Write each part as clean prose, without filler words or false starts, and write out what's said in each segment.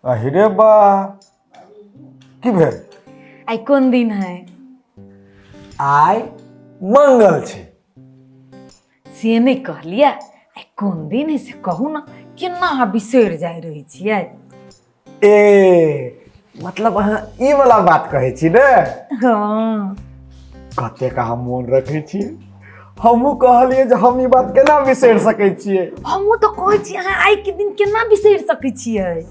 अहिरे बा, की भेल? आइ कोन दिन है? आइ मंगल छै। से नहि कहलियै, आइ कोन दिन है से कहू ने। केना अहाँ बिसरि जाइ रहै छियै? ए, मतलब अहाँ ई वाला बात कहै छी ने? हँ। कतेक अहाँ मोन रखै छी। हमहूँ कहलियै जे हम ई बात केना बिसरि सकै छियै। हमहूँ तऽ कहै छी, अहाँ आइ के दिन केना बिसरि सकै छियै।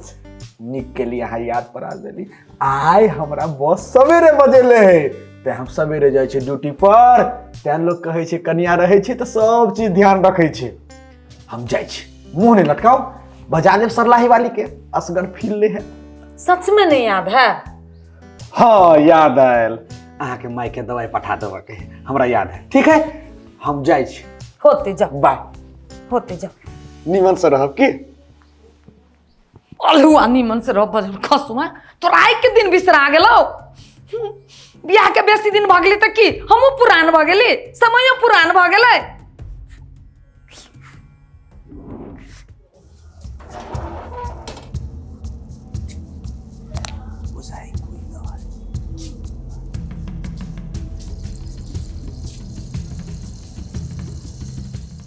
नीक केली अहाँ याद परा देली। आइ हमरा बॉस सवेरे बजेले है, तें हम सवेरे जाइ छियै ड्यूटी पर। तें लोक कहै छै कनिया रहै छै तऽ सब चीज ध्यान रखै छै। हम जाइ छी, मुँह नहि लटकाउ, बजा लेब सरलाही वाली के, असगर फील नहि है। सच में नहीं याद है? हाँ, याद आयल। अहाँके माय के दवाई पठा देबऽ के है, हमरा याद है। ठीक है, हम जाइ छी। होते जाओ। बाय। होते जाओ। निमन से रहब की? अलहुआ निमन से रह बजल खसुआ, तोरा आइ के दिन बिसरा गेलौ। बियाह के बेसी दिन भऽ गेलै तऽ की हमहूँ पुरान भऽ गेली? समयो पुरान भऽ गेलै।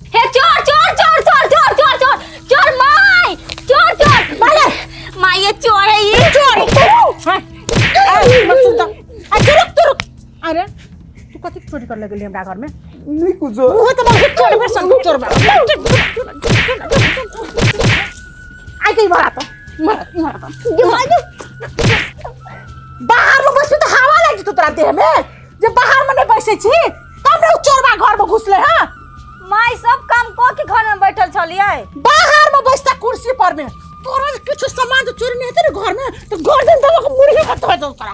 हे चोर चोर चोर चोर चोर चोर चोर चोर माय, चोर चोर मारे माय, ये चोर है, ये चोर। अच्छा रुक तू, रुक। अरे तू कथी चोरी कर लगली हमरा घर में? नहीं कुछो। वो तो बहुत चोर बा, संग चोर बा। आई गई, मारा तो मारा मारा तो बाहर में बैसबी तो हवा लागि जेतौ तोरा देह में। जे बाहर में नहीं बैसै छी तब ने उ चोरबा घर में घुसले। हां माय, सब काम क के घर में बैठल छलियै। बाहर में बैसता कुर्सी पर में। तोरा जे किछु सामान जे चोरी नहीं हेतै ने घर में तो गर्दन दबा के मुर्गी में धो दौ तोरा।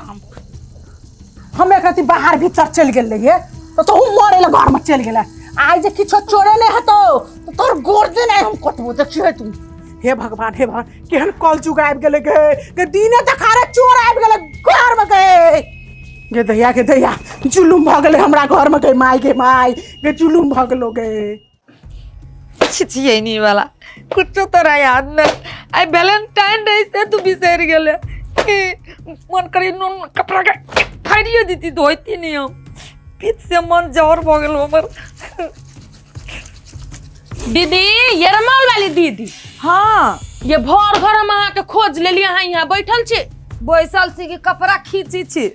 हम एक रति बाहर भीतर चलि गेल रहियै तो तोहू मरे ला घर में चलि गेलै। आइ जे किछो चोरे नहीं हेतौ तो तोर गर्दन आइ हम कटबो, देखिए तू। हे भगवान, हे भगवान, केहन कल जुग आबि गेलै गे। गे दिने देखारे चोर आबि गेलै घर में गे। गे दैया, गे दैया, जुलुम भऽ गेलै हमरा घर में गे माय, गे माय, गे जुलुम भऽ गेलो गे। छिछियनी वाला कुछो तोरा याद न आई। वैलेंटाइन डे से तू बिसरि गेले। मन करी नून कपड़ा के फाड़ियो दीती, धोती नहीं हम। पीत से मन जहर भऽ गेल हमर। दीदी, ये रमौल वाली दीदी? हाँ। ये भर घर हम अहाँके खोज लेली, अहाँ यहाँ बैठल छी। बैसल छी कि कपड़ा खींची छी।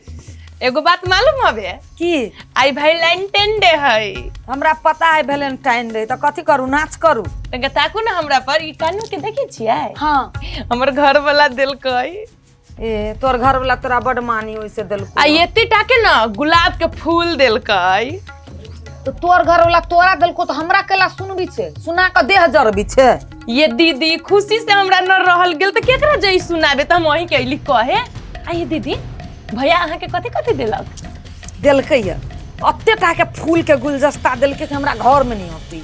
एगो बात मालूम हवे? की? आई वैलेंटाइन डे है। हमरा पता है वैलेंटाइन डे, तऽ कथी करू, नाच करू? तनिका ताकू ना हमरा पर, ई कानू के देखै छियै? हाँ। हमर घर वाला देलकै। ए, तोर घर वाला तोरा बड मानी, ओइसे देलको। आ एते टा के ना गुलाब के फूल देलकै। तो तोर घर वाला तोरा देलको तो हमरा केला सुनबी छे? सुना के देह जरबी छे? ये दीदी, खुशी से हमरा न रहल गेल तऽ केकरा जई सुनाबे, तऽ हम वहीं के अइली कहे। आ ये दीदी, भैया अहाँके कथी कथी देलक? देलकै ये अते टा के फूल के गुलदस्ता देलकै से हमरा घर में नहीं होती।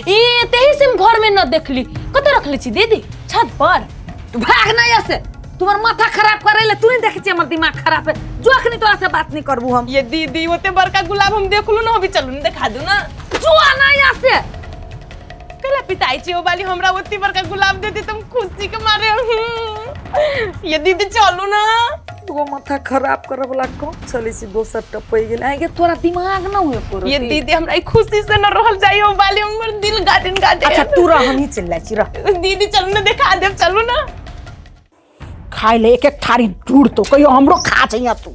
ई एते से हम घर में न देखली, कतऽ रखले छी दीदी? छत पर? तू भाग ना यहाँ से, तुम्हार माथा खराब करे ले। तू नहीं देखे छी हमर दिमाग खराब है? जो अखनी तोरा से बात नहीं करबू हम। ये दीदी, ओते बड़का गुलाब हम देखलू ना अभी, चलू ना देखा दू ना। जो आना यहाँ से। कला पिताई छी ओ वाली, हमरा ओते बड़का गुलाब दे दी तुम खुशी के मारे। ये दीदी, चलू ना। वो माथा खराब करे वाला कौन चली सी दोसर टपई गेल आगे, तोरा दिमाग ना हुए पड़ो। ये दीदी, हमरा ई खुशी से न रहल जाई ओ वाली, हमर दिल गार्डन गार्डन। अच्छा तू रह, हम ही चल जाइ छी, रह। दीदी, चलू ना देखा देब, चलू ना। खाय ले एक एक थारी ढूढ़ तो कहियो हमरो खा चाहिए तू,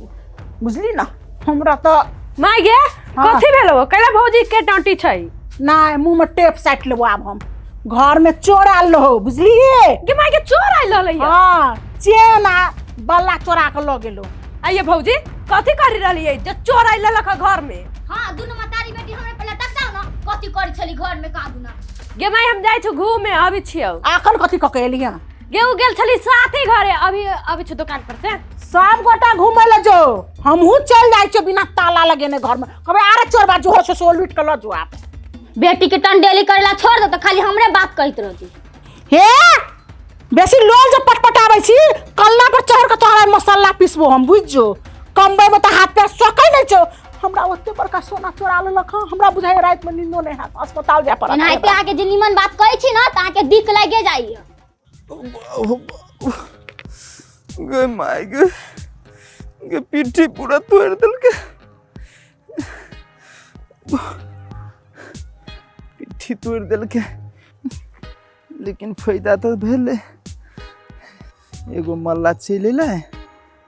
बुझली ना? हमरा तो माय गे। हाँ। कथी भेलो? कैला भौजी के डांटी छै? ना, मुंह में टेप साटि लेबो आब हम। घर में चोर आयल रहो, बुझलिए? गे माय गे, चोर आइल रहलै? हाँ, चेन आ बल्ला चोरा के लऽ गेलो। आइए भौजी, कथी करी रहलियै जे चोर आइल रहलक घर में? हाँ, दुनू मतारी बेटी हमरे पर लटक जाओ ना, कथी करी छली घर में का दुना। गे माय, हम जाइ छु घूमे, अभी छियौ। अखन कथी कऽ के एलियै? गे उ गेल छली साथी घरे, अभी अभी छु दुकान पर से। सब गोटा घूमे ले जो, हमहूँ चल जाइ छियै बिना ताला लगेने घर में। कहबै अरे चोर बा, जो से लूट के लऽ जो आप। बेटी के टंडेली करेला छोड़ दो तो खाली हमरे बात कहत रहती। हे, बेसी लोल जे पटपटाबै छी, कल्ला पर चढ़ के तोहरा मसाला पिसबो हम, बुझ जो। कमबै में तऽ हाथ पैर सकै नहि छौ। हमरा ओते बड़का सोना चोरा लेलक हँ। हमरा बुझाइए रातिमे नींदो नहि हैत, अस्पताल जाय पड़त। एनाहिते अहाँके जे निमन बात कहै छी ने तऽ अहाँके दिक लागे जाइए। गे my गे, गे पीठी पूरा तोड़ि देलकै, पीठी तोड़ि देलकै, लेकिन फायदा तऽ भेलै। एगो मल्ला चलि एलै,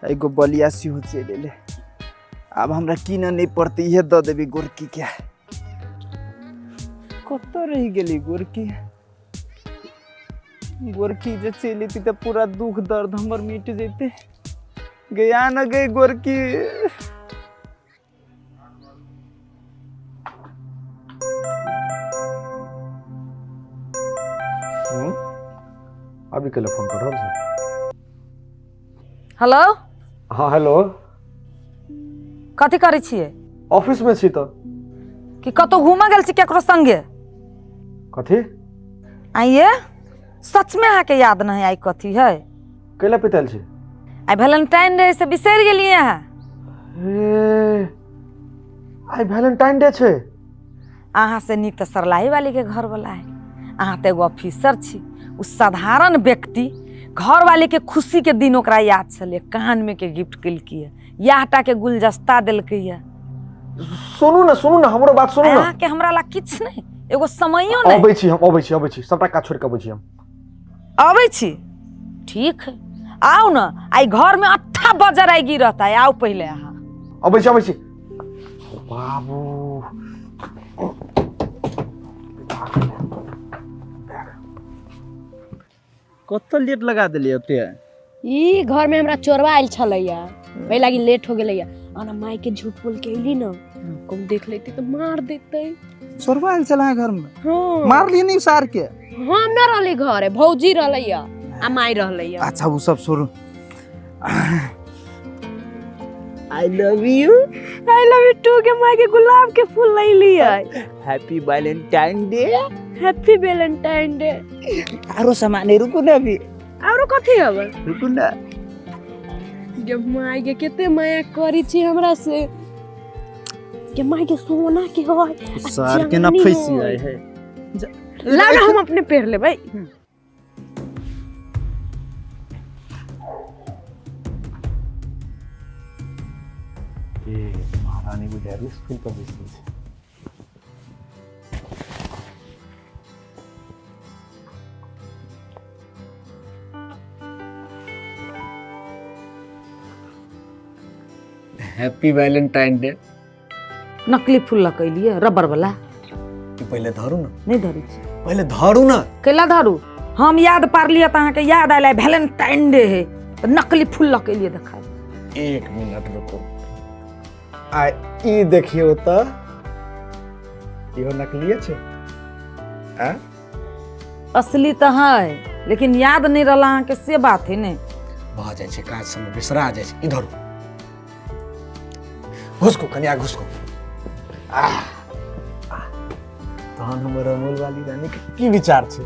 एगो बलिया सेहो चलि एलै। आब हमरा कीनऽ नहि पड़तै, इहे दऽ देबै गोरकीके। कतऽ रहि गेली गोरकी? गोरकी जे चलि एती तऽ पूरा दुख दर्द हमर मिट जेतै। गया न गई गोरकी। अभी के फोन कर रहल छै। हेलो। हाँ हेलो। कथी करै छियै? ऑफिस में छी। तऽ कि कतौ घूमऽ गेल छी केकरो संगे? कथी? आइये सच में अहाँके याद नहीं आई कथी है? कैला पिताल छी? आइ वैलेंटाइन डे से बिसरि गेलियै अहाँ। हे, आइ वैलेंटाइन डे छै। अहाँ से नीक तऽ सरलाही वाली के घर वाला है। अहाँ तऽ एगो ऑफिसर छी, ओ साधारण व्यक्ति। घर वाली के खुशी के दिन ओकरा याद छलै, कान में के गिफ्ट केलकै, इएह टा के गुलदस्ता देलकै। सुनू ने, सुनू ने, हमरो बात सुनू ने। अहाँके हमरा ला किछु नहि, एगो समयो नहि। अबै छी हम, अबै छी, अबै छी, सबटा काज छोड़ि कऽ अबै छी हम। अबै छी? ठीक है, आउ ने। आइ घर में अट्ठा बजर आइ गिरत है, आउ पहिले अहाँ। अबै छी, अबै छी बाबू। कतऽ लेट लगा देलियै ओते? ई घर में हमरा चोरवा आयल छलैया, ओहि लागी लेट हो गेलैया। आना माई के झूठ बोल के अइली न, कम देख लेती तो मार देते। चोरवा आयल छल अहाँ घर में? हाँ। मार लिए नहीं सार के? हम न रहली घर, भौजी रहलैया आ माई रहलैया। अच्छा वो सब छोड़ू। I love you. I love you too. के माई के गुलाब के फूल ले लियै। Happy Valentine day. Happy Valentine day. आरो सामान है, रुकू ना अभी। आरो कथी हवे? रुकू ना। गे माई के केते माया करी छी हमरा से। गे माई के सोना के है। सार के ना फंसी आए है। ला ना हम अपने पेर लेबै। ए महारानी बुझायल स्कूल पर बैसल छै। Happy Valentine day. नकली फूल लऽ के अयलियै, रबर वाला। पहिले धरू ने। नहि धरै छी। पहिले धरू ने। कैला धरू? हम याद पारलियै तऽ अहाँके याद आयल वैलेंटाइन डे है, तऽ नकली फूल लऽ के अयलियै देखाय। एक मिनट रुकू। आ ई देखियौ तऽ इहो नकलिए छै। आ असली तऽ है, लेकिन याद नहि रहल अहाँके, से बात है ने। भऽ जाइ छै काज सबमे, बिसरा जाइ छै। इधर घुसको, कनिया घुसको। तहन हमर अमूल वाली रानी के की विचार छै?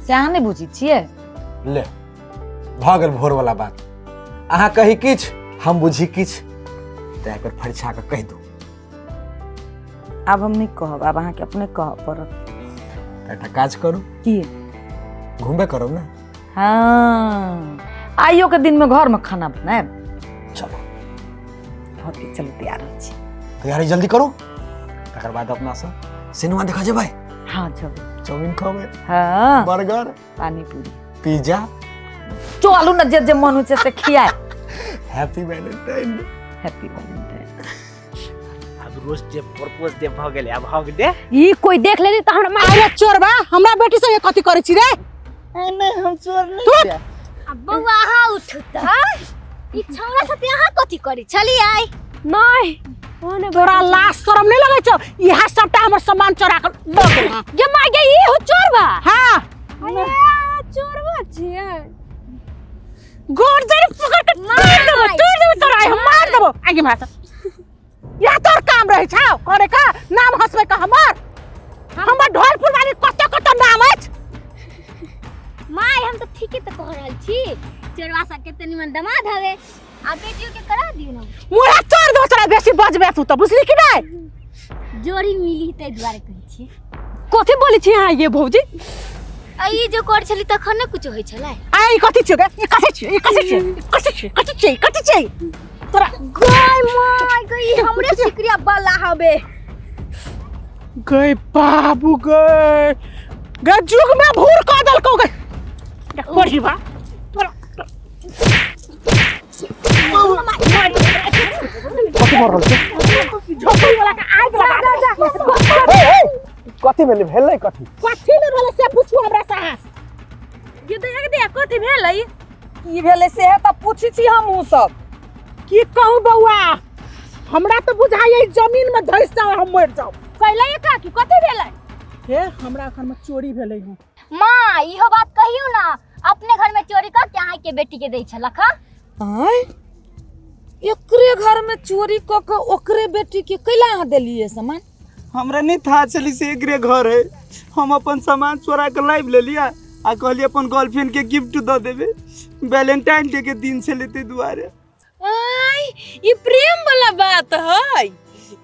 से अहाँ नहि बुझै छियै? ले भऽ गेल भोर वाला बात। अहाँ कही किछु, हम बुझी किछु, तऽ एक बेर फरिछा कऽ कहि दू। आब हम नहि कहब, आब अहाँके अपने कहऽ पड़त। तऽ एकटा काज करू। की? घुमबे करब ने। हाँ, आइयो के दिन में घर में खाना बनायब। चलो होती, चलो तैयार हो छी। तैयारी जल्दी करू, तकर बाद अपना सब सिनेमा देखऽ जेबै। हाँ जेबै। चाउमीन खबै। हाँ। बर्गर, पानी पूरी, पिज्जा। चलू ने, जे जे मन होइ छै से खियाए। Happy Valentine day. Happy Valentine. आब रोज डे प्रपोज डे भऽ गेलै, आब हक दे। ई कोई देख लेती तऽ हमरा मार। अरे चोरबा, हमरा बेटी से कथी करै छी रे? नहीं हम चोर नहीं। आ बौआ अहाँ उठू तऽ ई छौड़ा साथे अहाँ कथी करै छलियै? नहीं ओने तोरा लाज शरम नहीं लगै छौ? इहा सबटा हमर सामान चोरा के लऽ गेल हँ। गे माय गे, ई हो चोरबा? हाँ। अरे चोरबा छियै। गोर जरी पकड़ के तोड़ देबो, तोड़ देबो तोरा, हम मार देबो। आगे मार। या तोर काम रहै छौ करे का नाम हंसबै का? हमर हमर ढोलपुर वाली कत कत नाम अछि। माय हम तऽ ठीके तऽ कह रहल छी, चोरवा सबके तऽ निमन दमाद हवे। आ बेटियो के करा दियो ना। मुँह तोड़ दो तोरा, बेसी बजबे तू तऽ, बुझली कि नहि? जोड़ी मिली ताहि दुआरे कहै छियै। कथी बोलै छी अहाँ ये भौजी? आ ई जो कर छली तखन ने कुछ होइ छलै। आ ई कथी छियै गे? ई कथी छियै? ई कथी छियै? ई कथी छियै? कथी छियै? कथी छियै तोरा? गय माय गई, हमरे सिकरिया बला हबे। गई बाबू गई, गे जुग में भूर कऽ देलकौ गई। देख पढ़ी बा तोरा। कथी भऽ रहल छै? झोपड़ी वाला के आगि लगा दे। कथी भेलै? भेलै कथी? कथी ने भेलै से पूछू हमरा से अहाँ। ये देख दे कथी भेलै, की भेलै से तऽ पूछै छी हमहूँ सब। की कहू बौआ, हमरा तऽ बुझाइए जमीन में धसि जाओ हम मरि जाओ। कैला ये काकी कथी भेलै? हे हमरा घर में चोरी भेलै हँ। माँ इहो बात कहियौ ना, अपने घर में चोरी कऽ के अहाँ के बेटी के दै छलक हँ। आँय, एकरे घर में चोरी कऽ के ओकरे बेटी के कैला अहाँ देलियै सामान? हमरा नहीं था चली से एकरे घर है, हम अपन सामान चोरा के लाइव ले लिया आ कहलिए अपन गर्लफ्रेंड के गिफ्ट दऽ देबे, वैलेंटाइन डे के दिन से लेते दुआरे। आय ई प्रेम वाला बात है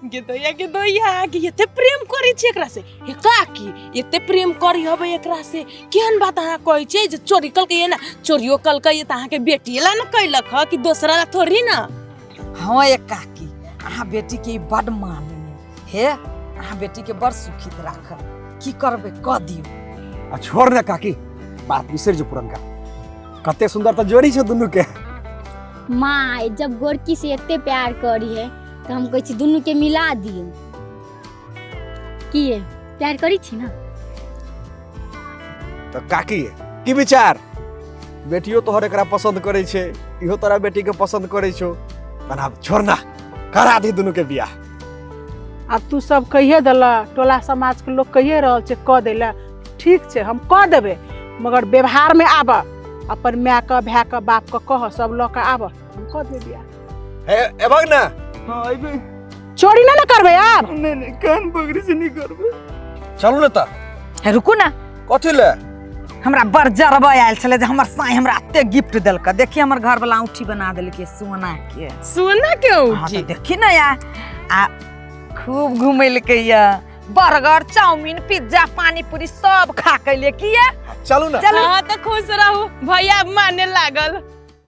गे दैया, गे दैया कि एते प्रेम करै छी एकरा से? हे काकी एते प्रेम करी हबै एकरा से, केहन बात अहाँ कहै छियै जे चोरी कलकै ना? चोरियो कलकै तऽ अहाँके बेटी ला ने कैलक ह कि दोसरा ला थोड़ी ना। हाँ ये काकी अहाँ बेटी के बड माननी हे, अहाँ बेटी के बड़ सुखित राखब, की करबै कऽ दियौ। आ छोड़ ने काकी, बात बिसरि जो पुरनका, कते सुंदर तऽ जोड़ी छै दुनू के। माय जब गोरकी से एते प्यार करी है तऽ हम कहै छी दुनू के मिला दियौ। की ये प्यार करी छी ना? तऽ काकी की विचार, बेटियो तोहर एकरा पसंद करै छै, इहो तोरा बेटी के पसंद करै छौ, तहन आब छोड़ ना, करा दी दुनू के बियाह। आब तू सब कहिए देला, टोला समाज के लोग कहिए रहल छै कऽ दै लए, ठीक छै हम कऽ देबै, मगर व्यवहार में आब, अपन माय के भाय के बाप के कह सब लऽ के आब, हम कऽ देबै बियाह। हे एबग ना? हाँ अइबे। चोरी ना ना करबै आब? नहीं नहीं कान पकड़ी से नहीं करबै। चलू ने तऽ। हे रुकू ना। कथी ले? हमरा बड़ जरबै आयल छलै जे हमर साई हमरा एते गिफ्ट देलक, देखी हमर घर वाला औंठी बना देलकै सोना के। सोना के औंठी? हाँ, देखी ना या आ खूब घुमेलकै या, बर्गर चाउमीन पिज्जा पानीपुरी सब खा के लिए। किया चलू ना। चलू। हाँ तो खुश रहू भैया, माने लागल।